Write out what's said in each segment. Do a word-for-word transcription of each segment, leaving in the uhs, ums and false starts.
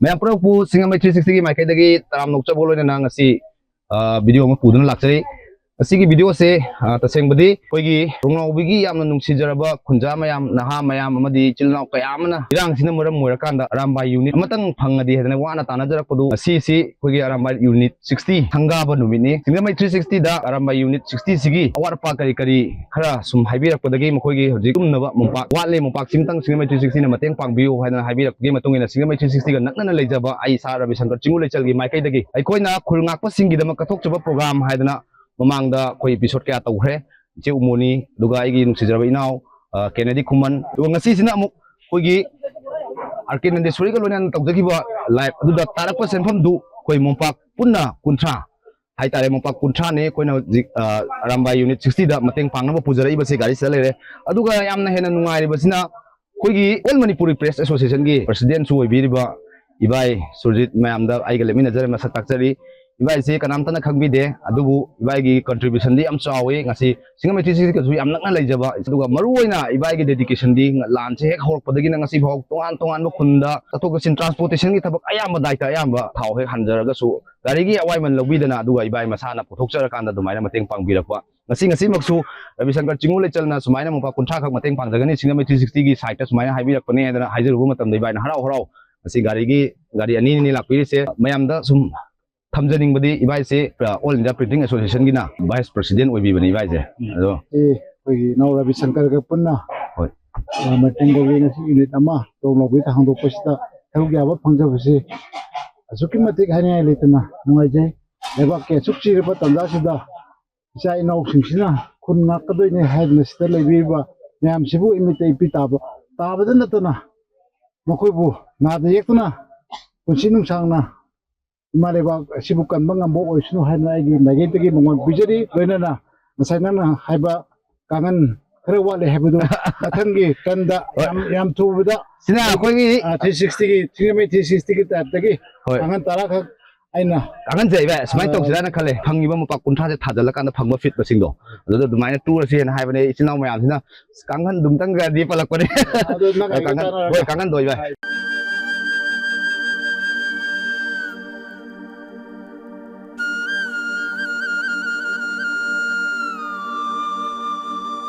ꯃꯌꯥꯝ ꯄꯨꯝꯅꯃꯛꯄꯨ ꯁꯤꯡꯖꯃꯩ ꯊ꯭ꯔꯤ ꯁꯤꯛꯁꯇꯤꯒꯤ ꯃꯥꯏꯀꯩꯗꯒꯤ ꯇꯔꯥꯝꯅ ꯑꯣꯛꯆꯕ ꯂꯣꯏꯅꯅ ꯉꯁꯤ, ꯑ, ꯚꯤꯗꯤꯑꯣ ꯑꯃ ꯄꯨꯗꯨꯅ ꯂꯥꯛꯆꯔꯤ꯫ ꯉꯁꯤꯒꯤ ꯚꯤꯗꯤꯑꯣꯁꯦ, ꯑ, ꯇꯁꯦꯡꯕꯗꯤ ꯑꯩꯈꯣꯏꯒꯤ ꯔꯣꯡꯂꯥꯎꯕꯤꯒꯤ ꯌꯥꯝꯅ ꯅꯨꯡꯁꯤꯖꯔꯕ ꯈꯨꯟꯖꯥ ꯃꯌꯥꯝ, ꯅꯍꯥ ꯃꯌꯥꯝ ꯑꯃꯗꯤ ꯏꯆꯤꯜ ꯏꯅꯥꯎ ꯀꯌꯥ ꯑꯃꯅ ꯏꯔꯥꯡꯁꯤꯅ ꯃꯔꯝ ꯑꯣꯏꯔꯀꯥꯟꯗ ꯑꯔꯥꯝꯕꯥꯏ ꯌꯨꯅꯤꯠ ꯑꯃꯇꯪ ꯐꯪꯉꯗꯤ ꯍꯥꯏꯗꯅ ꯋꯥꯅ ꯇꯥꯟꯅꯖꯔꯛꯄꯗꯨ, ꯉꯁꯤꯁꯤ ꯑꯩꯈꯣꯏꯒꯤ ꯑꯔꯥꯝꯕꯥꯏ ꯌꯨꯅꯤꯠ ꯁꯤꯛꯁꯇꯤ ꯁꯪꯒꯥꯕ ꯅꯨꯃꯤꯠꯅꯤ꯫ ꯁꯤꯡꯖꯃꯩ ꯊ꯭ꯔꯤ ꯁꯤꯛꯁꯇꯤꯗ ꯑꯔꯥꯝꯕꯥꯏ ꯌꯨꯅꯤꯠ ꯁꯤꯛꯁꯇꯤ ꯁꯤꯒꯤ ꯑꯋꯥꯠ ꯑꯄꯥ ꯀꯔꯤ ꯀꯔꯤ ꯈꯔ ꯁꯨꯝ ꯍꯥꯏꯕꯤꯔꯛꯄꯗꯒꯤ ꯃꯈꯣꯏꯒꯤ ꯍꯧꯖꯤꯛ ꯇꯨꯝꯅꯕ ꯃꯣꯝꯄꯥꯛ ꯋꯥꯠꯂꯦ, ꯃꯣꯝꯄꯥꯛꯁꯤꯃꯇꯪ ꯁꯤꯡꯖꯃꯩ ꯊ꯭ꯔꯤ ꯁꯤꯛꯁꯇꯤꯅ ꯃꯇꯦꯡ ꯄꯥꯡꯕꯤꯌꯨ ꯍꯥꯏꯗꯅ ꯍꯥꯏꯕꯤꯔꯛꯄꯒꯤ ꯃꯇꯨꯡ ꯏꯟꯅ ꯁꯤꯡꯖꯃꯩ ꯊ꯭ꯔꯤ ꯁꯤꯛꯁꯇꯤꯒ ꯅꯛꯅꯅ ꯂꯩꯖꯕ ꯑꯩ ꯏꯁꯥ ꯔꯕꯤꯁꯪꯀꯔ ꯆꯤꯡꯉꯨ ꯂꯩꯆꯜꯒꯤ ꯃꯥꯏꯀꯩꯗꯒꯤ ꯑꯩꯈꯣꯏꯅ ꯈꯨꯜ ꯉꯥꯛꯄꯁꯤꯡꯒꯤꯗꯃꯛ ꯀꯠꯊꯣꯛꯆꯕ ꯄ꯭ꯔꯣꯒ꯭ꯔꯥꯝ ꯍꯥꯏꯗꯅ ꯃꯃꯥꯡꯗ ꯑꯩꯈꯣꯏ ꯏꯄꯤꯁꯣꯠ ꯀꯌꯥ ꯇꯧꯈ꯭ꯔꯦ꯫ ꯏꯆꯦ ꯎꯃꯣꯅꯤ, ꯑꯗꯨꯒ ꯑꯩꯒꯤ ꯅꯨꯡꯁꯤꯖꯔꯕ ꯏꯅꯥꯎ, ꯑ, ꯀꯦꯅꯦꯗꯤ ꯈꯨꯃꯟ, ꯑꯗꯨꯒ ꯉꯁꯤꯁꯤꯅ ꯑꯃꯨꯛ ꯑꯩꯈꯣꯏꯒꯤ ꯑꯥꯔ ꯀꯦ ꯅꯟꯗꯦꯁꯣꯔꯤꯒ ꯂꯣꯏꯅꯅ ꯇꯧꯖꯈꯤꯕ ꯂꯥꯏꯚ ꯑꯗꯨꯗ ꯇꯥꯔꯛꯄ ꯁꯦꯟꯐꯝꯗꯨ ꯑꯩꯈꯣꯏ ꯃꯣꯝꯄꯥꯛ ꯄꯨꯟꯅ ꯀꯨꯟꯊ꯭ꯔꯥ ꯍꯥꯏꯇꯥꯔꯦ, ꯃꯣꯝꯄꯥꯛ ꯀꯨꯟꯊ꯭ꯔꯥꯅꯦ ꯑꯩꯈꯣꯏꯅ ꯍꯧꯖꯤꯛ, ꯑ, ꯑꯔꯥꯝꯕꯥꯏ ꯌꯨꯅꯤꯠ ꯁꯤꯛꯁꯇꯤꯗ ꯃꯇꯦꯡ ꯄꯥꯡꯅꯕ ꯄꯨꯖꯔꯛꯏꯕꯁꯦ ꯒꯥꯔꯤꯁꯤꯗ ꯂꯩꯔꯦ꯫ ꯑꯗꯨꯒ ꯌꯥꯝꯅ ꯍꯦꯟꯅ ꯅꯨꯡꯉꯥꯏꯔꯤꯕꯁꯤꯅ ꯑꯩꯈꯣꯏꯒꯤ ꯑꯣꯜ ꯃꯅꯤꯄꯨꯔꯤ ꯄ꯭ꯔꯦꯁ ꯑꯦꯁꯣꯁꯤꯌꯦꯁꯟꯒꯤ ꯄ꯭ꯔꯁꯤꯗꯦꯟꯁꯨ ꯑꯣꯏꯕꯤꯔꯤꯕ ꯏꯕꯥꯏ ꯁꯨꯔꯖꯤꯠ ꯃꯌꯥꯝꯗ ꯑꯩꯒ ꯂꯦꯞꯃꯤꯟꯅꯖꯔꯦ, ꯃꯁꯛ ꯇꯥꯛꯆꯔꯤ꯫ ꯏꯕꯥꯏꯁꯤ ꯀꯅꯥꯝꯇꯅ ꯈꯪꯕꯤꯗꯦ, ꯑꯗꯨꯕꯨ ꯏꯕꯥꯏꯒꯤ ꯀꯟꯇ꯭ꯔꯤꯕ꯭ꯌꯨꯁꯟꯗꯤ ꯌꯥꯝ ꯆꯥꯎꯋꯤ꯫ ꯉꯁꯤ ꯁꯤꯡꯖꯃꯩ ꯊ꯭ꯔꯤ ꯁꯤꯛꯁꯇꯤꯒꯁꯨ ꯌꯥꯝ ꯅꯛꯅ ꯂꯩꯖꯕ, ꯑꯗꯨꯒ ꯃꯔꯨꯑꯣꯏꯅ ꯏꯕꯥꯏꯒꯤ ꯗꯦꯗꯤꯀꯦꯁꯟꯗꯤ ꯂꯥꯟꯁꯦ ꯍꯦꯛ ꯍꯧꯔꯛꯄꯗꯒꯤꯅ ꯉꯁꯤ ꯐꯥꯎ ꯇꯣꯉꯥꯟ ꯇꯣꯉꯥꯟꯕ ꯈꯨꯟꯗ ꯆꯠꯊꯣꯛ ꯆꯠꯁꯤꯟ, ꯇ꯭ꯔꯥꯟꯁꯄꯣꯔꯇꯦꯁꯟꯒꯤ ꯊꯕꯛ ꯑꯌꯥꯝꯕ, ꯗꯥꯏꯇ ꯑꯌꯥꯝꯕ ꯊꯥꯎ ꯍꯦꯛ ꯍꯟꯖꯔꯒꯁꯨ ꯒꯥꯔꯤꯒꯤ ꯑꯋꯥꯏꯃꯟ ꯂꯧꯕꯤꯗꯅ, ꯑꯗꯨꯒ ꯏꯕꯥꯏ ꯃꯁꯥꯅ ꯄꯨꯊꯣꯛꯆꯔꯀꯥꯟꯗ ꯑꯗꯨꯃꯥꯏꯅ ꯃꯇꯦꯡ ꯄꯥꯡꯕꯤꯔꯛꯄ꯫ ꯉꯁꯤ, ꯉꯁꯤꯃꯛꯁꯨ ꯔꯕꯤꯁꯪꯀꯔ ꯆꯤꯡꯉꯨ ꯂꯩꯆꯜꯅ ꯁꯨꯃꯥꯏꯅ ꯃꯣꯝꯄꯥꯛ ꯀꯨꯟꯊ꯭ꯔꯥ ꯈꯛ ꯃꯇꯦꯡ ꯄꯥꯡꯖꯒꯅꯤ, ꯁꯤꯡꯖꯃꯩ ꯊ꯭ꯔꯤ ꯁꯤꯛꯁꯇꯤꯒꯤ ꯁꯥꯏꯠꯇ ꯁꯨꯃꯥꯏꯅ ꯍꯥꯏꯕꯤꯔꯛꯄꯅꯦ ꯍꯥꯏꯗꯅ ꯍꯥꯏꯖꯔꯨꯕ ꯃꯇꯝꯗ ꯏꯕꯥꯏꯅ ꯍꯔꯥꯎ ꯍꯔꯥꯎ ꯉꯁꯤ ꯒꯥꯔꯤꯒꯤ, ꯒꯥꯔꯤ ꯑꯅꯤꯅꯤ ꯂꯥꯛꯄꯤꯔꯤꯁꯦ꯫ ꯃꯌꯥꯝꯗ ꯁꯨꯝ ꯊꯝꯖꯅꯤꯡꯕꯗꯤ ꯏꯕꯥꯏꯁꯦ, ꯑ, ꯑꯣꯜ ꯏꯟꯗꯤꯌꯥ ꯄ꯭ꯔꯤꯟꯇꯤꯡ ꯑꯦꯁꯣꯁꯤꯌꯦꯁꯟꯒꯤꯅ ꯚꯥꯏꯁ ꯄ꯭ꯔꯁꯤꯗꯦꯟ ꯑꯣꯏꯕꯤꯕꯅꯤ ꯏꯕꯥꯏꯁꯦ꯫ ꯎꯝ꯫ ꯑꯗꯣ ꯑꯦ, ꯑꯩꯈꯣꯏꯒꯤ ꯏꯅꯥꯎ ꯔꯕꯤꯁꯪꯀꯔꯒ ꯄꯨꯟꯅ, ꯍꯣꯏ, ꯑ, ꯃꯩꯇꯩꯒꯤ ꯉꯁꯤ ꯌꯨꯅꯤꯠ ꯑꯃ ꯇꯣꯡꯂꯧꯕꯒꯤ ꯍꯥꯡꯗꯣꯛꯄꯁꯤꯗ ꯁꯔꯨꯛ ꯌꯥꯕ ꯐꯪꯖꯕꯁꯤ ꯑꯁꯨꯛꯀꯤ ꯃꯇꯤꯛ ꯍꯥꯏꯅꯤꯡꯉꯥꯏ ꯂꯩꯇꯅ ꯅꯨꯡꯉꯥꯏꯖꯩ꯫ ꯂꯩꯕꯥꯛꯀꯤ ꯑꯁꯨꯛ ꯆꯤꯔꯕ ꯇꯥꯟꯖꯥꯁꯤꯗ ꯏꯆꯥ ꯏꯅꯥꯎꯁꯤꯡꯁꯤꯅ ꯈꯨꯟ ꯉꯥꯛꯀꯗꯣꯏꯅꯤ ꯍꯥꯏꯗꯅ ꯁꯤꯗ ꯂꯩꯕꯤꯔꯤꯕ ꯃꯌꯥꯝꯁꯤꯕꯨ ꯏꯃꯤꯠꯇ ꯏꯄꯤ ꯇꯥꯕ ꯇꯥꯕꯗ ꯅꯠꯇꯅ ꯃꯈꯣꯏꯕꯨ ꯅꯥꯗ ꯌꯦꯛꯇꯅ ꯄꯨꯟꯁꯤ ꯅꯨꯡꯁꯥꯡꯅ ꯏꯃꯥ ꯂꯩꯕꯥꯛ ꯑꯁꯤꯕꯨ ꯀꯟꯕ ꯉꯝꯕ ꯑꯣꯏꯁꯅꯨ ꯍꯥꯏꯗꯅ ꯑꯩꯒꯤ ꯃꯥꯏꯀꯩꯗꯒꯤ ꯃꯉꯣꯟ ꯄꯤꯖꯔꯤ꯫ ꯂꯣꯏꯅꯅ ꯉꯁꯥꯏ ꯅꯪꯅ ꯍꯥꯏꯕ ꯀꯥꯡꯈꯟ ꯈꯔ ꯋꯥꯠꯂꯤ ꯍꯥꯏꯕꯗꯨ ꯃꯊꯪꯒꯤ ꯀꯟꯗ ꯍꯣꯏ꯫ ꯌꯥꯝ, ꯌꯥꯝ ꯊꯨꯕꯗ ꯁꯤꯅ ꯑꯩꯈꯣꯏꯒꯤ, ꯑ, ꯊ꯭ꯔꯤ ꯁꯤꯛꯁꯇꯤꯒꯤ, ꯁꯤꯡꯖꯃꯩ ꯊ꯭ꯔꯤ ꯁꯤꯛꯁꯇꯤꯒꯤ ꯇꯥꯏꯞꯇꯒꯤ ꯍꯣꯏ꯫ ꯀꯥꯡꯈꯟ ꯇꯔꯥꯈꯛ ꯑꯩꯅ ꯀꯥꯡꯈꯟꯁꯦ ꯏꯕꯥꯏ ꯁꯨꯃꯥꯏꯅ ꯑ, ꯇꯧꯁꯤꯔꯥꯅ ꯈꯜꯂꯦ꯫ ꯐꯪꯉꯤꯕ ꯃꯣꯝꯄꯥꯛ ꯀꯨꯟꯊ꯭ꯔꯥꯁꯦ ꯊꯥꯖꯤꯜꯂꯀꯥꯟꯗ ꯐꯪꯕ ꯐꯤꯠ ꯃꯁꯤꯡꯗꯣ ꯑꯗꯨꯗ ꯑꯗꯨꯃꯥꯏꯅ ꯇꯨꯔꯁꯦꯅ ꯍꯥꯏꯕꯅꯦ꯫ ꯏꯆꯤꯟ ꯏꯅꯥꯎ ꯃꯌꯥꯝꯁꯤꯅ "ꯑꯁ, ꯀꯥꯡꯈꯟꯗꯨꯝꯇꯪꯒꯗꯤ ꯄꯜꯂꯛꯄꯅꯦ"꯫ ꯑꯗꯨ ꯅꯪ ꯑꯩ ꯀꯥꯡꯈꯟ, ꯇꯥꯔꯒ ꯍꯣꯏ, ꯀꯥꯡꯈꯟꯗꯣ ꯏꯕꯥꯏ꯫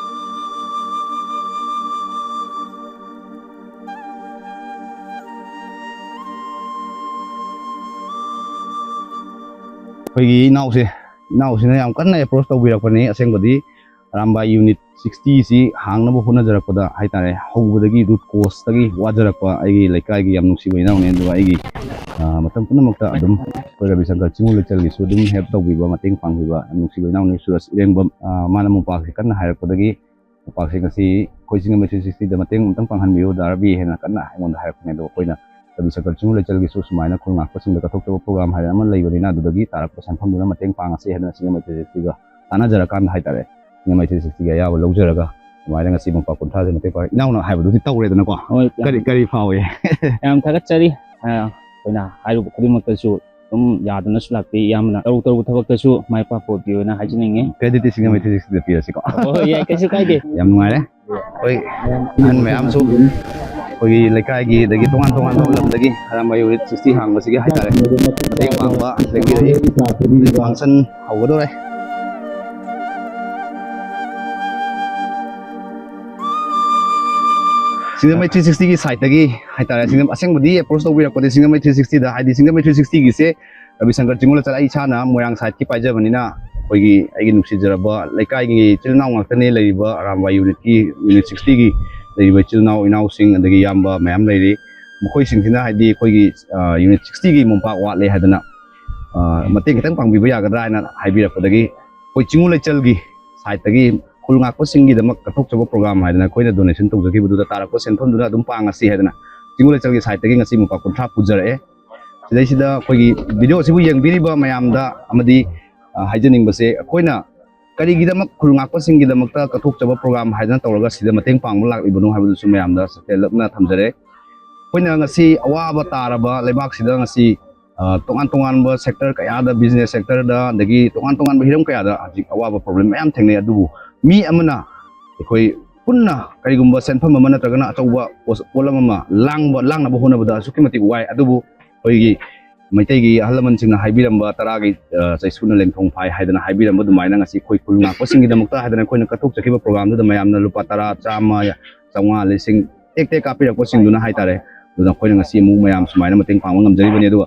ꯑꯩꯈꯣꯏꯒꯤ ꯏꯅꯥꯎꯁꯦ, ꯏꯅꯥꯎꯁꯤꯅ ꯌꯥꯝ ꯀꯟꯅ ꯑꯦꯄ꯭ꯔꯣꯁ ꯇꯧꯕꯤꯔꯛꯄꯅꯤ꯫ ꯑꯁꯦꯡꯕꯗꯤ ꯑꯔꯥꯝꯕꯥꯏ ꯌꯨꯅꯤꯠ ꯁꯤꯛꯁꯇꯤꯁꯤ ꯍꯥꯡꯅꯕ ꯍꯣꯠꯅꯖꯔꯛꯄꯗ ꯍꯥꯏꯇꯥꯔꯦ, ꯍꯧꯕꯗꯒꯤ ꯔꯨꯠ ꯀꯣꯁꯇꯒꯤ ꯋꯥꯖꯔꯛꯄ ꯑꯩꯒꯤ ꯂꯩꯀꯥꯏꯒꯤ ꯌꯥꯝ ꯅꯨꯡꯁꯤꯕ ꯏꯅꯥꯎꯅꯤ꯫ ꯑꯗꯨꯒ ꯑꯩꯒꯤ, ꯑ, ꯃꯇꯝ ꯄꯨꯝꯅꯃꯛꯇ ꯑꯗꯨꯝ ꯑꯩꯈꯣꯏ ꯔꯕꯤꯁꯪꯀꯔ ꯆꯤꯡꯉꯨ ꯂꯩꯆꯜꯒꯤꯁꯨ ꯑꯗꯨꯝ ꯍꯦꯜꯞ ꯇꯧꯕꯤꯕ, ꯃꯇꯦꯡ ꯄꯥꯡꯕꯤꯕ ꯌꯥꯝ ꯅꯨꯡꯁꯤꯕ ꯏꯅꯥꯎꯅꯤ ꯁꯨꯔꯖ ꯏꯔꯦꯡꯕꯝ꯫ ꯑ, ꯃꯥꯅ ꯃꯣꯝꯄꯥꯛꯁꯦ ꯀꯟꯅ ꯍꯥꯏꯔꯛꯄꯗꯒꯤ ꯃꯣꯝꯄꯥꯛꯁꯦ ꯉꯁꯤ ꯑꯩꯈꯣꯏ ꯆꯤꯡꯉꯝ ꯊ꯭ꯔꯤ ꯁꯤꯛꯁꯇꯤꯗ ꯃꯇꯦꯡ ꯑꯃꯇꯪ ꯄꯥꯡꯍꯟꯕꯤꯌꯨ ꯗꯥ ꯔꯕꯤ ꯍꯥꯏꯅ ꯀꯟꯅ ꯑꯩꯉꯣꯟꯗ ꯍꯥꯏꯔꯛꯄꯅꯦ꯫ ꯑꯗꯣ ꯑꯩꯈꯣꯏꯅ ꯔꯕꯤꯁꯪꯀꯔ ꯆꯤꯡꯉꯨ ꯂꯩꯆꯜꯒꯤꯁꯨ ꯁꯨꯃꯥꯏꯅ ꯈꯨꯜ ꯉꯥꯛꯄꯁꯤꯡꯗ ꯀꯠꯊꯣꯛꯆꯕ ꯄ꯭ꯔꯣꯒ꯭ꯔꯥꯝ ꯍꯥꯏꯗꯅ ꯑꯃ ꯂꯩꯕꯅꯤꯅ ꯑꯗꯨꯗꯒꯤ ꯇꯥꯔꯛꯄ ꯁꯦꯟꯐꯝꯗꯨꯅ ꯃꯇꯦꯡ ꯄꯥꯡꯉꯁꯤ ꯍꯥꯏꯗꯅ ꯆꯤꯡꯉꯝ ꯊ꯭ꯔꯤ ꯁꯤꯛꯁꯇꯤꯒ ꯇꯥꯟꯅꯖꯔꯀꯥꯟꯗ ꯍꯥꯏꯇꯥꯔꯦ, ꯆꯤꯡꯉꯝ ꯊ꯭ꯔꯤ ꯁꯤꯛꯁꯇꯤꯒꯤ ꯑꯌꯥꯕ ꯂꯧꯖꯔꯒ ꯑꯗꯨꯃꯥꯏꯅ ꯉꯁꯤ ꯃꯣꯝꯄꯥꯛ ꯀꯨꯟꯊ꯭ꯔꯥꯁꯦ ꯃꯇꯦꯡ ꯄꯥꯡꯉꯦ꯫ ꯏꯅꯥꯎꯅ ꯍꯥꯏꯕꯗꯨꯗꯤ ꯇꯧꯔꯦꯗꯅꯀꯣ꯫ ꯍꯣꯏ, ꯌꯥꯝ ꯀꯔꯤ, ꯀꯔꯤ ꯐꯥꯎꯏ? ꯌꯥꯝ ꯊꯥꯒꯠꯆꯔꯤ꯫ ꯑ, ꯑꯩꯈꯣꯏꯅ ꯍꯥꯏꯔꯨꯕ ꯈꯨꯗꯤꯡꯃꯛꯇꯁꯨ ꯑꯗꯨꯝ ꯌꯥꯗꯅꯁꯨ ꯂꯥꯛꯄꯤ꯫ ꯏꯌꯥꯝꯕꯅ ꯇꯧꯔꯨ ꯇꯧꯔꯨꯕ ꯊꯕꯛꯇꯁꯨ ꯃꯥꯏ ꯄꯥꯛꯄ ꯑꯣꯏꯕꯤꯌꯨꯅ ꯍꯥꯏꯖꯅꯤꯡꯉꯤ꯫ ꯀ꯭ꯔꯦꯗꯤꯠꯇꯤ ꯆꯤꯡꯉꯝ ꯊ꯭ꯔꯤ ꯁꯤꯛꯁꯇꯤꯗ ꯄꯤꯔꯁꯤꯀꯣ꯫ ꯍꯣꯏ, ꯌꯥꯏ, ꯀꯩꯁꯨ ꯀꯥꯏꯗꯦ꯫ ꯌꯥꯝ ꯅꯨꯡꯉꯥꯏꯔꯦ꯫ ꯑꯩꯈꯣꯏ ꯑꯍꯟ ꯃꯌꯥꯝꯁꯨ ꯑꯩꯈꯣꯏꯒꯤ ꯂꯩꯀꯥꯏꯒꯤ ꯑꯗꯒꯤ ꯇꯣꯉꯥꯟ ꯇꯣꯉꯥꯟꯕ ꯂꯝꯗꯒꯤ ꯑꯔꯥꯝꯕꯥꯏ ꯌꯨꯅꯤꯠ ꯁꯤꯛꯁꯇꯤ ꯍꯥꯡꯕꯁꯤꯒꯤ ꯍꯥꯏꯇꯥꯔꯦ ꯃꯇꯦꯡ ꯄꯥꯡꯕ ꯂꯩꯕꯤꯔꯛꯏ꯫ ꯍꯧꯖꯤꯛ ꯐꯪꯁꯟ ꯍꯧꯒꯗꯧꯔꯦ꯫ ꯆꯤꯡꯉꯝ ꯊ꯭ꯔꯤ ꯁꯤꯛꯁꯇꯤꯒꯤ ꯁꯥꯏꯠꯇꯒꯤ ꯍꯥꯏꯇꯥꯔꯦ, ꯆꯤꯡꯉꯝ, ꯑꯁꯦꯡꯕꯗꯤ ꯑꯦꯄ꯭ꯔꯣꯁ ꯇꯧꯕꯤꯔꯛꯄꯗꯤ ꯆꯤꯡꯉꯝ ꯊ꯭ꯔꯤ ꯁꯤꯛꯁꯇꯤꯗ, ꯍꯥꯏꯗꯤ ꯆꯤꯡꯉꯝ ꯊ꯭ꯔꯤ ꯁꯤꯛꯁꯇꯤꯒꯤꯁꯦ ꯔꯕꯤꯁꯪꯀꯔ ꯆꯤꯡꯉꯨ ꯂꯩꯆꯜ, ꯑꯩ ꯏꯁꯥꯅ ꯃꯣꯏꯔꯥꯡ ꯁꯥꯏꯠꯀꯤ ꯄꯥꯏꯖꯕꯅꯤꯅ ꯑꯩꯈꯣꯏꯒꯤ ꯑꯩꯒꯤ ꯅꯨꯡꯁꯤꯖꯔꯕ ꯂꯩꯀꯥꯏꯒꯤ ꯏꯆꯤꯜ ꯏꯅꯥꯎ ꯉꯥꯛꯇꯅꯤ ꯂꯩꯔꯤꯕ ꯑꯔꯥꯝꯕꯥꯏ ꯌꯨꯅꯤꯠꯀꯤ, ꯌꯨꯅꯤꯠ ꯁꯤꯛꯁꯇꯤꯒꯤ ꯂꯩꯔꯤꯕ ꯏꯆꯤꯜ ꯏꯅꯥꯎ, ꯏꯅꯥꯎꯁꯤꯡ ꯑꯗꯒꯤ ꯏꯌꯥꯝꯕ ꯃꯌꯥꯝ ꯂꯩꯔꯤ꯫ ꯃꯈꯣꯏꯁꯤꯡꯁꯤꯅ ꯍꯥꯏꯗꯤ ꯑꯩꯈꯣꯏꯒꯤ, ꯑ, ꯌꯨꯅꯤꯠ ꯁꯤꯛꯁꯇꯤꯒꯤ ꯃꯣꯝꯄꯥꯛ ꯋꯥꯠꯂꯦ ꯍꯥꯏꯗꯅ, ꯑ, ꯃꯇꯦꯡ ꯈꯤꯇꯪ ꯄꯥꯡꯕꯤꯕ ꯌꯥꯒꯗ꯭ꯔꯥ ꯍꯥꯏꯅ ꯍꯥꯏꯕꯤꯔꯛꯄꯗꯒꯤ ꯑꯩꯈꯣꯏ ꯆꯤꯡꯉꯨ ꯂꯩꯆꯜꯒꯤ ꯁꯥꯏꯠꯇꯒꯤ ꯈꯨꯜ ꯉꯥꯛꯄꯁꯤꯡꯒꯤꯗꯃꯛ ꯀꯠꯊꯣꯛꯆꯕ ꯄ꯭ꯔꯣꯒ꯭ꯔꯥꯝ ꯍꯥꯏꯗꯅ ꯑꯩꯈꯣꯏꯅ ꯗꯣꯅꯦꯁꯟ ꯇꯧꯖꯈꯤꯕꯗꯨꯗ ꯇꯥꯔꯛꯄ ꯁꯦꯟꯐꯝꯗꯨꯅ ꯑꯗꯨꯝ ꯄꯥꯡꯉꯁꯤ ꯍꯥꯏꯗꯅ ꯆꯤꯡꯉꯨ ꯂꯩꯆꯜꯒꯤ ꯁꯥꯏꯠꯇꯒꯤ ꯉꯁꯤ ꯃꯣꯝꯄꯥꯛ ꯀꯨꯟꯊ꯭ꯔꯥ ꯄꯨꯖꯔꯛꯑꯦ꯫ ꯁꯤꯗꯩꯁꯤꯗ ꯑꯩꯈꯣꯏꯒꯤ ꯚꯤꯗꯤꯑꯣ ꯑꯁꯤꯕꯨ ꯌꯦꯡꯕꯤꯔꯤꯕ ꯃꯌꯥꯝꯗ ꯑꯃꯗꯤ, ꯑ, ꯍꯥꯏꯖꯅꯤꯡꯕꯁꯦ, ꯑꯩꯈꯣꯏꯅ ꯀꯔꯤꯒꯤꯗꯃꯛ ꯈꯨꯜ ꯉꯥꯛꯄꯁꯤꯡꯒꯤꯗꯃꯛꯇ ꯀꯠꯊꯣꯛꯆꯕ ꯄ꯭ꯔꯣꯒ꯭ꯔꯥꯝ ꯍꯥꯏꯗꯅ ꯇꯧꯔꯒ ꯁꯤꯗ ꯃꯇꯦꯡ ꯄꯥꯡꯕ ꯂꯥꯛꯂꯤꯕꯅꯣ ꯍꯥꯏꯕꯗꯨꯁꯨ ꯃꯌꯥꯝꯗ ꯇꯦꯜꯂꯞꯅ ꯊꯝꯖꯔꯦ꯫ ꯑꯩꯈꯣꯏꯅ ꯉꯁꯤ ꯑꯋꯥꯕ ꯇꯥꯔꯕ ꯂꯩꯕꯥꯛꯁꯤꯗ ꯉꯁꯤ, ꯑ, ꯇꯣꯉꯥꯟ ꯇꯣꯉꯥꯟꯕ ꯁꯦꯛꯇꯔ ꯀꯌꯥꯗ, ꯕꯤꯖꯤꯅꯦꯁ ꯁꯦꯛꯇꯔꯗ, ꯑꯗꯒꯤ ꯇꯣꯉꯥꯟ ꯇꯣꯉꯥꯟꯕ ꯍꯤꯔꯝ ꯀꯌꯥꯗ ꯍꯧꯖꯤꯛ ꯑꯋꯥꯕ ꯄ꯭ꯔꯣꯕ꯭ꯂꯦꯝ ꯃꯌꯥꯝ ꯊꯦꯡꯅꯩ꯫ ꯑꯗꯨꯕꯨ ꯃꯤ ꯑꯃꯅ ꯑꯩꯈꯣꯏ ꯄꯨꯟꯅ ꯀꯔꯤꯒꯨꯝꯕ ꯁꯦꯟꯐꯝ ꯑꯃ ꯅꯠꯇ꯭ꯔꯒꯅ ꯑꯆꯧꯕ ꯄꯣꯠ-, ꯄꯣꯠꯂꯝ ꯑꯃ ꯂꯥꯡꯕ, ꯂꯥꯡꯅꯕ ꯍꯣꯠꯅꯕꯗ ꯑꯁꯨꯛꯀꯤ ꯃꯇꯤꯛ ꯋꯥꯏ꯫ ꯑꯗꯨꯕꯨ ꯑꯩꯈꯣꯏꯒꯤ ꯃꯩꯇꯩꯒꯤ ꯑꯍꯜ ꯂꯃꯟꯁꯤꯡꯅ ꯍꯥꯏꯕꯤꯔꯝꯕ "ꯇꯔꯥꯒꯤ, ꯑ, ꯆꯩꯁꯨꯅ ꯂꯦꯡꯊꯣꯡ ꯐꯥꯏ" ꯍꯥꯏꯗꯅ ꯍꯥꯏꯕꯤꯔꯝꯕ ꯑꯗꯨꯃꯥꯏꯅ ꯉꯁꯤ ꯑꯩꯈꯣꯏ ꯈꯨꯜ ꯉꯥꯛꯄꯁꯤꯡꯒꯤꯗꯃꯛꯇ ꯍꯥꯏꯗꯅ ꯑꯩꯈꯣꯏꯅ ꯀꯠꯊꯣꯛꯆꯈꯤꯕ ꯄ꯭ꯔꯣꯒ꯭ꯔꯥꯝꯗꯨꯗ ꯃꯌꯥꯝꯅ ꯂꯨꯄꯥ ꯇꯔꯥ, ꯆꯥꯝꯃ, ꯆꯥꯝꯃꯉꯥ, ꯂꯤꯁꯤꯡ ꯇꯦꯛ ꯇꯦꯛ ꯀꯥꯞꯄꯤꯔꯛꯄꯁꯤꯡꯗꯨꯅ ꯍꯥꯏꯇꯥꯔꯦ꯫ ꯑꯗꯨꯅ ꯑꯩꯈꯣꯏꯅ ꯉꯁꯤ ꯑꯃꯨꯛ ꯃꯌꯥꯝ ꯁꯨꯃꯥꯏꯅ ꯃꯇꯦꯡ ꯄꯥꯡꯕ ꯉꯝꯖꯔꯤꯕꯅꯤ꯫ ꯑꯗꯨꯒ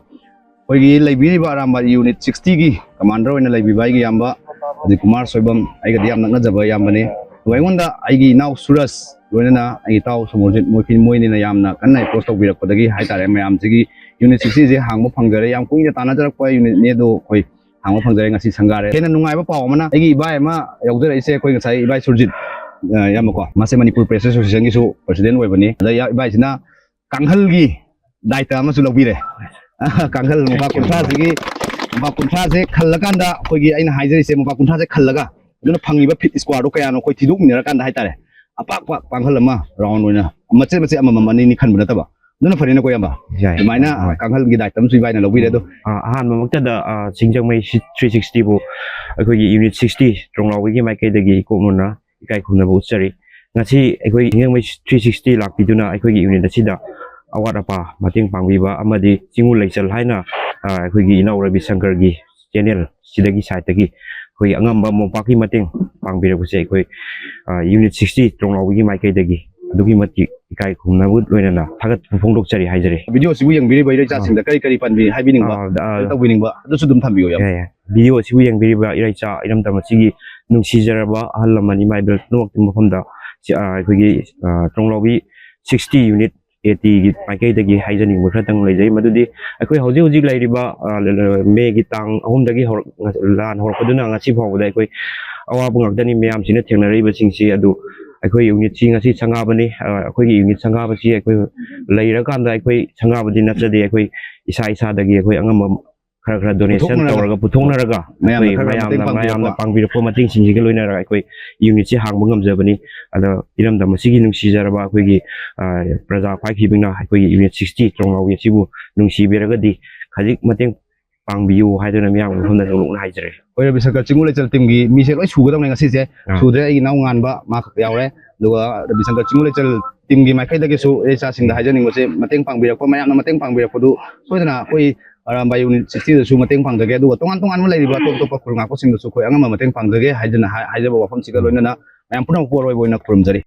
ꯑꯩꯈꯣꯏꯒꯤ ꯂꯩꯕꯤꯔꯤꯕ ꯑꯔꯥꯝꯕꯥꯏ ꯌꯨꯅꯤꯠ ꯁꯤꯛꯁꯇꯤꯒꯤ ꯀꯃꯥꯟꯗꯔ ꯑꯣꯏꯅ ꯂꯩꯕꯤꯕ ꯑꯩꯒꯤ ꯏꯌꯥꯝꯕ ꯑꯖꯤꯠ ꯀꯨꯃꯥꯔ ꯁꯣꯏꯕꯝ, ꯑꯩꯒꯗꯤ ꯌꯥꯝ ꯅꯛꯅꯖꯕ ꯏꯌꯥꯝꯕꯅꯤ꯫ ꯑꯗꯨꯒ ꯑꯩꯉꯣꯟꯗ ꯑꯩꯒꯤ ꯏꯅꯥꯎ ꯁꯨꯔꯖ, ꯂꯣꯏꯅꯅ ꯑꯩꯒꯤ ꯏꯇꯥꯎ ꯁꯣꯃꯣꯔꯖꯤꯠ, ꯃꯣꯏ, ꯃꯣꯏꯅꯤꯅ ꯌꯥꯝꯅ ꯀꯟꯅ ꯑꯦꯄ꯭ꯔꯣꯁ ꯇꯧꯕꯤꯔꯛꯄꯗꯒꯤ ꯍꯥꯏꯇꯥꯔꯦ, ꯃꯌꯥꯝꯁꯤꯒꯤ ꯌꯨꯅꯤꯠ ꯁꯤꯛꯁꯇꯤꯁꯦ ꯍꯥꯡꯕ ꯐꯪꯖꯔꯦ꯫ ꯌꯥꯝ ꯀꯨꯏꯅ ꯇꯥꯟꯅꯖꯔꯛꯄ ꯌꯨꯅꯤꯠꯅꯤ, ꯑꯗꯣ ꯑꯩꯈꯣꯏ ꯍꯥꯡꯕ ꯐꯪꯖꯔꯦ, ꯉꯁꯤ ꯁꯪꯒꯥꯔꯦ꯫ ꯍꯦꯟꯅ ꯅꯨꯡꯉꯥꯏꯕ ꯄꯥꯎ ꯑꯃꯅ, ꯑꯩꯒꯤ ꯏꯕꯥꯏ ꯑꯃ ꯌꯥꯎꯖꯔꯛꯏꯁꯦ, ꯑꯩꯈꯣꯏ ꯉꯁꯥꯏ ꯏꯕꯥꯏ ꯁꯨꯔꯖꯤꯠ, ꯑ, ꯏꯌꯥꯝꯕꯀꯣ, ꯃꯥꯁꯦ ꯃꯅꯤꯄꯨꯔ ꯄ꯭ꯔꯦꯁ ꯑꯦꯁꯣꯁꯤꯌꯦꯁꯟꯒꯤꯁꯨ ꯄ꯭ꯔꯁꯤꯗꯦꯟ ꯑꯣꯏꯕꯅꯤ꯫ ꯑꯗ ꯏꯌꯥ-, ꯏꯕꯥꯏꯁꯤꯅ ꯀꯥꯡꯈꯜꯒꯤ ꯗꯥꯏꯇ ꯑꯃꯁꯨ ꯂꯧꯕꯤꯔꯦ꯫ ꯀꯥꯡꯈꯜ ꯃꯣꯝꯄꯥꯛ ꯀꯨꯟꯊ꯭ꯔꯥꯁꯤꯒꯤ, ꯃꯣꯝꯄꯥꯛ ꯀꯨꯟꯊ꯭ꯔꯥꯁꯦ ꯈꯜꯂꯀꯥꯟꯗ, ꯑꯩꯈꯣꯏꯒꯤ ꯑꯩꯅ ꯍꯥꯏꯖꯔꯤꯁꯦ, ꯃꯣꯝꯄꯥꯛ ꯀꯨꯟꯊ꯭ꯔꯥꯁꯦ ꯈꯜꯂꯒ ꯑꯗꯨꯅ ꯐꯪꯉꯤꯕ ꯐꯤꯠ ꯁꯀ꯭ꯋꯥꯔꯗꯣ ꯀꯌꯥꯅꯣ ꯑꯩꯈꯣꯏ ꯊꯤꯗꯣꯛꯃꯤꯟꯅꯔꯀꯥꯟꯗ ꯍꯥꯏꯇꯥꯔꯦ, ꯑꯄꯥꯛꯄ ꯀꯥꯡꯈꯜ ꯑꯃ ꯔꯥꯎꯟ ꯑꯣꯏꯅ, ꯃꯆꯦꯠ ꯃꯆꯦꯠ ꯑꯃꯃꯝ ꯑꯅꯤ ꯑꯅꯤ ꯈꯟꯕ ꯅꯠꯇꯕ, ꯑꯗꯨꯅ ꯐꯔꯦꯅꯀꯣ, ꯏꯌꯥꯝꯕ꯫ ꯌꯥꯏ, ꯑꯗꯨꯃꯥꯏꯅ ꯌꯥꯝ ꯅꯨꯡꯉꯥꯏ꯫ ꯀꯥꯡꯈꯜꯒꯤ ꯗꯥꯏꯇ ꯑꯃꯁꯨ ꯏꯕꯥꯏꯅ ꯂꯧꯕꯤꯔꯦ꯫ ꯑꯗꯣ ꯑ, ꯑꯍꯥꯟꯕꯃꯛꯇꯗ, ꯑ, ꯁꯤꯡꯖꯃꯩ ꯁꯤ-, ꯊ꯭ꯔꯤ ꯁꯤꯛꯁꯇꯤꯕꯨ ꯑꯩꯈꯣꯏꯒꯤ ꯌꯨꯅꯤꯠ ꯁꯤꯛꯁꯇꯤ ꯇ꯭ꯔꯣꯡꯂꯥꯎꯕꯒꯤ ꯃꯥꯏꯀꯩꯗꯒꯤ ꯏꯀꯣꯛꯃꯣꯟꯅ ꯏꯀꯥꯏ ꯈꯨꯝꯅꯕ ꯎꯠꯆꯔꯤ꯫ ꯉꯁꯤ ꯑꯩꯈꯣꯏ ꯁꯤꯡꯖꯃꯩ ꯊ꯭ꯔꯤ ꯁꯤꯛꯁꯇꯤ ꯂꯥꯛꯄꯤꯗꯨꯅ ꯑꯩꯈꯣꯏꯒꯤ ꯌꯨꯅꯤꯠ ꯑꯁꯤꯗ ꯑꯋꯥꯠ ꯑꯄꯥ ꯃꯇꯦꯡ ꯄꯥꯡꯕꯤꯕ ꯑꯃꯗꯤ ꯆꯤꯡꯉꯨ ꯂꯩꯆꯜ ꯍꯥꯏꯅ, ꯑ, ꯑꯩꯈꯣꯏꯒꯤ ꯏꯅꯥꯎ ꯔꯕꯤ ꯁꯪꯀꯔꯒꯤ ꯆꯦꯅꯦꯜ ꯁꯤꯗꯒꯤ ꯁꯥꯏꯠꯇꯒꯤ ꯑꯩꯈꯣꯏ ꯑꯉꯝꯕ ꯃꯣꯝꯄꯥꯛꯀꯤ ꯃꯇꯦꯡ ꯄꯥꯡꯕꯤꯔꯛꯄꯁꯦ ꯑꯩꯈꯣꯏ, ꯑ, ꯌꯨꯅꯤꯠ ꯁꯤꯛꯁꯇꯤ ꯇ꯭ꯔꯣꯡꯂꯥꯎꯕꯒꯤ ꯃꯥꯏꯀꯩꯗꯒꯤ ꯑꯗꯨꯛꯀꯤ ꯃꯇꯤꯛ ꯏꯀꯥꯏ ꯈꯨꯝꯅꯕ ꯂꯣꯏꯅꯅ ꯊꯥꯒꯠꯄ ꯐꯣꯡꯗꯣꯛꯆꯔꯤ ꯍꯥꯏꯖꯔꯤ꯫ ꯚꯤꯗꯤꯑꯣꯁꯤꯕꯨ ꯌꯦꯡꯕꯤꯔꯤꯕ ꯏꯔꯩꯆꯥꯁꯤꯡꯗ ꯑ꯫ ꯀꯔꯤ ꯀꯔꯤ ꯄꯥꯟꯕꯤ ꯍꯥꯏꯕꯤꯅꯤꯡꯕ, ꯑ, ꯑ, ꯀꯔꯤ ꯇꯧꯕꯤꯅꯤꯡꯕ, ꯑꯗꯨꯁꯨ ꯑꯗꯨꯝ ꯊꯝꯕꯤꯌꯨ, ꯌꯥꯝ꯫ ꯌꯥꯏ, ꯌꯥꯏ꯫ ꯚꯤꯗꯤꯑꯣ ꯑꯁꯤꯕꯨ ꯌꯦꯡꯕꯤꯔꯤꯕ ꯏꯔꯩꯆꯥ ꯏꯔꯝꯗꯝ ꯑꯁꯤꯒꯤ ꯅꯨꯡꯁꯤꯖꯔꯕ ꯑꯍꯜ ꯂꯃꯟ, ꯏꯃꯥ ꯏꯕꯦꯜ ꯄꯨꯝꯅꯃꯛꯀꯤ ꯃꯐꯝꯗ ꯁꯤ, ꯑ, ꯑꯩꯈꯣꯏꯒꯤ, ꯑ, ꯇ꯭ꯔꯣꯡꯂꯥꯎꯕꯤ ꯁꯤꯛꯁꯇꯤ ꯌꯨꯅꯤꯠ ꯑꯦ ꯇꯤꯒꯤ ꯃꯥꯏꯀꯩꯗꯒꯤ ꯍꯥꯏꯖꯅꯤꯡꯕ ꯈꯔꯇꯪ ꯂꯩꯖꯩ꯫ ꯃꯗꯨꯗꯤ ꯑꯩꯈꯣꯏ ꯍꯧꯖꯤꯛ ꯍꯧꯖꯤꯛ ꯂꯩꯔꯤꯕ, ꯑ, ꯃꯦꯒꯤ ꯇꯥꯡ ꯑꯍꯨꯝꯗꯒꯤ ꯍꯧꯔꯛ-, ꯂꯥꯟ ꯍꯧꯔꯛꯄꯗꯨꯅ ꯉꯁꯤ ꯐꯥꯎꯕꯗ ꯑꯩꯈꯣꯏ ꯑꯋꯥꯕ ꯉꯥꯛꯇꯅꯤ ꯃꯌꯥꯝꯁꯤꯅ ꯊꯦꯡꯅꯔꯛꯏꯕꯁꯤꯡꯁꯤ꯫ ꯑꯗꯨ ꯑꯩꯈꯣꯏ ꯌꯨꯅꯤꯠꯁꯤ ꯉꯁꯤ ꯁꯪꯒꯥꯕꯅꯤ꯫ ꯑ, ꯑꯩꯈꯣꯏꯒꯤ ꯌꯨꯅꯤꯠ ꯁꯪꯒꯥꯕꯁꯤ ꯑꯩꯈꯣꯏ ꯂꯩꯔꯀꯥꯟꯗ ꯑꯩꯈꯣꯏ ꯁꯪꯒꯥꯕꯗꯤ ꯅꯠꯆꯗꯦ꯫ ꯑꯩꯈꯣꯏ ꯏꯁꯥ ꯏꯁꯥꯗꯒꯤ ꯑꯩꯈꯣꯏ ꯑꯉꯝꯕ ꯈꯔ ꯈꯔ ꯗꯣꯅꯦꯁꯟ ꯄꯨꯊꯣꯛꯅꯔꯒ, ꯇꯧꯔꯒ ꯄꯨꯊꯣꯛꯅꯔꯒ ꯃꯌꯥꯝꯅ ꯑꯩꯈꯣꯏ ꯈꯔ ꯈꯔ ꯃꯌꯥꯝꯅ, ꯃꯇꯦꯡ ꯄꯥꯡꯕꯤꯔꯛꯄ꯫ ꯃꯌꯥꯝꯅ ꯄꯥꯡꯕꯤꯔꯛꯄ ꯃꯇꯦꯡꯁꯤꯡꯁꯤꯒ ꯂꯣꯏꯅꯔꯒ ꯑꯩꯈꯣꯏ ꯌꯨꯅꯤꯠꯁꯤ ꯍꯥꯡꯕ ꯉꯝꯖꯕꯅꯤ꯫ ꯑꯗꯣ ꯏꯔꯝꯗꯝ ꯑꯁꯤꯒꯤ ꯅꯨꯡꯁꯤꯖꯔꯕ ꯑꯩꯈꯣꯏꯒꯤ, ꯑ, ꯄ꯭ꯔꯖꯥ ꯈ꯭ꯋꯥꯏꯈꯤꯕꯤꯅ ꯑꯩꯈꯣꯏꯒꯤ ꯌꯨꯅꯤꯠ ꯁꯤꯛꯁꯇꯤ ꯇ꯭ꯔꯣꯡꯂꯥꯎꯕꯤ ꯑꯁꯤꯕꯨ ꯅꯨꯡꯁꯤꯕꯤꯔꯒꯗꯤ ꯈꯖꯤꯛ ꯃꯇꯦꯡ ꯄꯥꯡꯕꯤꯌꯨ ꯍꯥꯏꯗꯨꯅ ꯃꯤꯌꯥꯝꯒꯤ ꯃꯐꯝꯗ ꯅꯣꯛꯅ ꯍꯥꯏꯖꯔꯤ꯫ ꯍꯣꯏ, ꯔꯕꯤꯁꯪꯀꯔ ꯆꯤꯡꯉꯨ ꯂꯩꯆꯜ ꯇꯤꯝꯒꯤ ꯃꯤꯁꯦ ꯂꯣꯏ ꯁꯨꯒꯗꯕꯅꯦ ꯉꯁꯤꯁꯦ꯫ ꯑꯥ꯫ ꯁꯨꯗ꯭ꯔꯦ, ꯑꯩꯒꯤ ꯏꯅꯥꯎ ꯉꯥꯟꯕ ꯃꯥ ꯈꯛ ꯌꯥꯎꯔꯦ꯫ ꯑꯗꯨꯒ ꯔꯕꯤꯁꯪꯀꯔ ꯆꯤꯡꯉꯨ ꯂꯩꯆꯜ ꯇꯤꯝꯒꯤ ꯃꯥꯏꯀꯩꯗꯒꯤꯁꯨ ꯏꯆꯥꯁꯤꯡꯗ ꯍꯥꯏꯖꯅꯤꯡꯕꯁꯦ, ꯃꯇꯦꯡ ꯄꯥꯡꯕꯤꯔꯛꯄ, ꯃꯌꯥꯝꯅ ꯃꯇꯦꯡ ꯄꯥꯡꯕꯤꯔꯛꯄꯗꯨ ꯁꯣꯏꯗꯅ ꯑꯩꯈꯣꯏ ꯑꯔꯥꯝꯕꯥꯏ ꯌꯨꯅꯤꯠ ꯁꯤꯛꯁꯇꯤꯗꯁꯨ ꯃꯇꯦꯡ ꯄꯥꯡꯖꯒꯦ꯫ ꯑꯗꯨꯒ ꯇꯣꯉꯥꯟ ꯇꯣꯉꯥꯟꯕ ꯂꯩꯔꯤꯕ ꯑꯇꯣꯞ ꯑꯇꯣꯞꯄ ꯈꯨꯜ ꯉꯥꯛꯄꯁꯤꯡꯗꯁꯨ ꯑꯩꯈꯣꯏ ꯑꯉꯝꯕ ꯃꯇꯦꯡ ꯄꯥꯡꯖꯒꯦ ꯍꯥꯏꯗꯅ ꯍꯥꯏ-, ꯍꯥꯏꯖꯕ ꯋꯥꯐꯝꯁꯤꯒ ꯂꯣꯏꯅꯅ ꯃꯌꯥꯝ ꯄꯨꯝꯅꯃꯛꯄꯨ ꯑꯔꯣꯏꯕ ꯑꯣꯏꯅ ꯈꯨꯔꯨꯝꯖꯔꯤ꯫